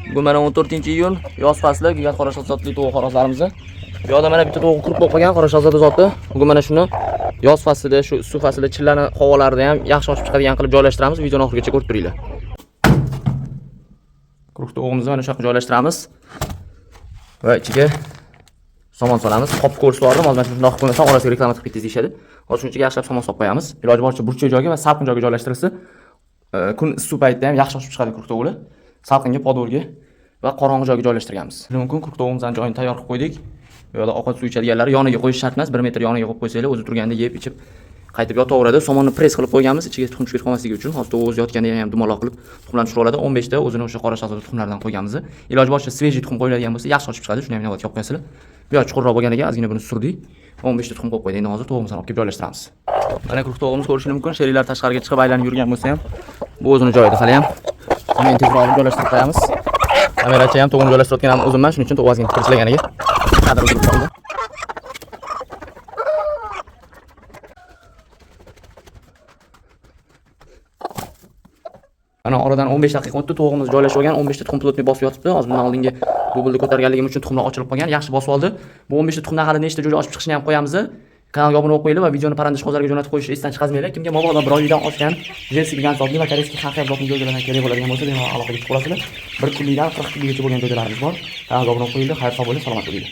Bugun mana 14-iyun, yoz fasli, gigant qora shahzodali tovuq xo'rozlarimizni. Bu yoqda mana bitta tovuq quruq bo'lib qolgan qora shahzoda zoti. Bugun mana shuni yoz faslida, shu issiq faslida chillani havolarida ham yaxshi ochib chiqadigan qilib joylashtiramiz. Videoni oxirigacha ko'rib turinglar. Quruq tovug'imizni mana shu yoqqa joylashtiramiz. Va ichiga somon solamiz. Qop ko'rsatib yubordim. Hozir mana shundoq qilib qo'ymasam orasiga reklama chiqib ketdi deyishadi. Hozir shuning ichiga yaxshilab somon solib qo'yamiz. Iloji boricha burchak joyga va salqin joyga joylashtirilsa, kun issiq paytda ham yaxshi oshib chiqadi quruq tovuqlar. Salqinga, podolga va qorong'i joyga joylashtirganmiz. Mumkin quruq tovug'imizni joyini tayyor qilib qo'ydik. Bu yoqda ovqat suv ichadiganlari yoniga qo'yish shart emas. 1 metr yoniga qo'yib qo'ysanglar, o'zi turganda yeb ichib qaytib yotaveradi. Somonni press qilib qo'yganmiz, ichiga tuxum tushib qolmasligi uchun. Hozir tovuq o'zi yotganda ham dumaloq qilib tuxumlarni tushirib oladi. 15 ta o'zini o'sha qora shahzoda tuxumlaridan qo'yganmiz. Iloji boricha svejiy tuxum qo'yiladigan bo'lsa, yaxshi ochib chiqadi. Shuni ham inobatga olib qo'yasizlar. Bu yoq chuqurroq bo'lganiga ozgina buni surdik. 15 ta tuxum qo'yib qo'ydik. Endi hozir tovug'imizni olib kelib joylashtiramiz. Mana quruq tovug'imiz ko'rishingiz mumkin. Sheriklar tashqariga chiqib aylanib yurgan bo'lsa ham, bu o'zini joyida hali ham. Uni endi tezroq olib joylashtirib qo'yamiz. Kamerachi ham tovuqni joylashtirayotgan ham o'zim, shuning uchun tovuq ozgina tipirchilaganiga qadr uzilib qoldi. Mana oradan 15 daqiqa o'tdi, tovuqimiz joylashib olgan, 15 ta tuxum plotni bosib yotibdi. Hozir bundan oldingi dublni ko'targanligim uchun tuxumlar ochilib qolgan, yaxshi bosib oldi. Bu 15 ta tuxumdan hali nechta jo'ja ochib chiqishini ham qo'yamiz. Kanalga obuna bo'lib qo'yinglar va videoni parrandish qog'ozlarga jo'natib qo'yishni esdan chiqarmanglar. Kimga mabodo bir oydan oshgan Jensi gigant zotli va koreyskiy xaxya zotli jo'jalardan kerak bo'ladigan bo'lsa, bemalol aloqaga chiqib olasizlar. Bir kunlikdan 40 kunlikgacha bo'lgan jo'jalarimiz bor. Kanalga obuna bo'lib qo'yinglar. Xayr, sog' bo'linglar, salomat bo'linglar.